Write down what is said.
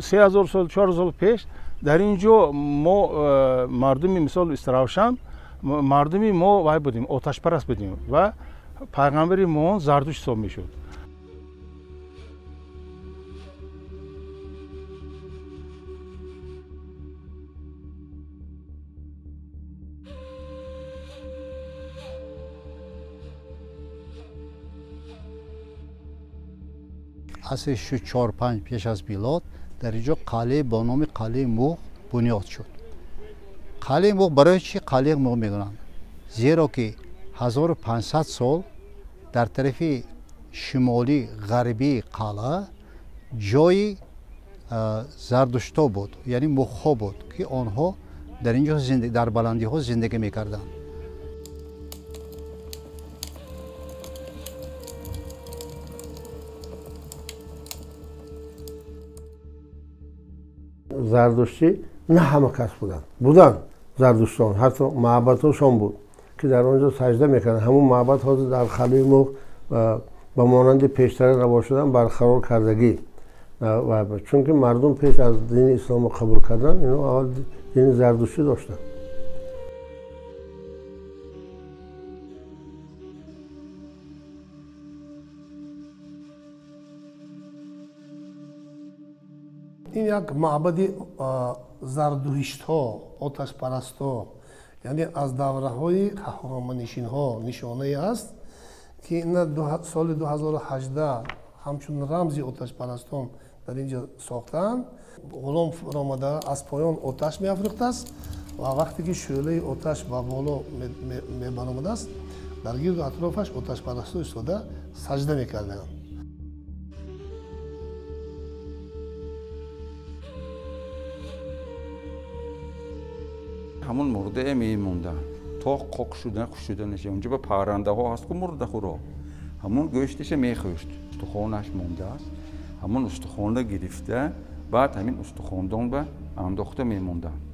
3000 сол, 4000 сол пеш дар ин ҷо мо мардуми мисол Истаравшан, мардуми мо вай будем, оташпараст будем ва пайғамбари мо Зардушт ҳисоб мешуд. Асри 4-5 пеш аз милод дар ин ҷо қалъае бо номи қалъаи Муғ бунёд шуд. Қалъаи Муғ барои чӣ қалъаи Муғ мегӯянд? Зеро ки 1500 сол дар тарафи шимолӣ ғарбии қалъа ҷои зардуштҳо буд, яъне муғҳо буд, ки онҳо дар ин ҷо дар баландиҳо зиндагӣ мекарданд. Зардуштӣ на ҳама кас буданд, буданд зардуштон, ҳатто маъбадҳошон буд, ки дар он ҷо саҷда мекарданд. Ҳамун маъбад ҳозир дар қалъаи Муғ ба монанди пештара раво шудан барқарор кардагӣ, чунки мардум пеш аз дини исломро қабул кардан ино аввал дини зардуштӣ доштанд. Ин як маъбади зардуҳиштҳо, оташпарастҳо, яъне аз давраҳои ҳахоманишинҳо нишонае аст, ки ина соли 2018 ҳамчун рамзи оташпарастон дар ин ҷо сохтаанд. Ғулом фуромада аз поён оташ меафрӯхтааст ва вақте ки шӯълаи оташ ба боло мебаромадааст, дар гирду атрофаш оташпарастҳо истода саҷда мекарданд. Ҳамон мурдае мемонда то қоқ шудан, хуш шуданаш. Унҷо ба паррандаҳо ҳаст ку мурдахӯро, ҳамон гӯшташа мехӯшт, устухонаш мондааст. Ҳамон устухонро гирифта, баъд ҳамин устухондон ба андохта мемонданд.